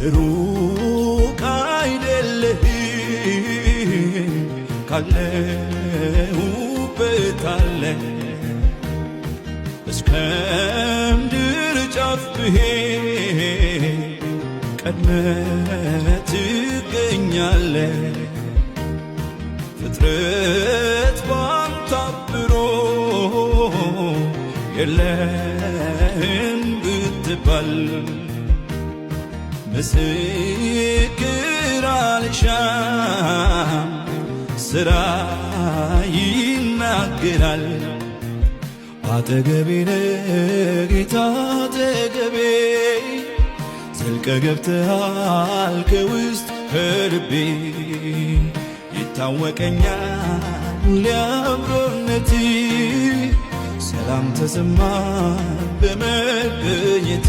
ሩቅ አይደለህም ካለሁበት አለ እስከ ምድር ጫፍ ብሄድ ቀድመህ ትገኛለህ። ፍጥረት ባንተ አብሮ የለህም ብትባል ምስክር አልሻም፣ ሥራ ይናገራል። አጠገቤ ነህ ጌታ አጠገቤ፣ ዘልቀ ገብተሃል ከውስጥ ከልቤ፣ ይታወቀኛል ሁሌ አብሮነት፣ ሰላም ተሰማኝ በመገኘት።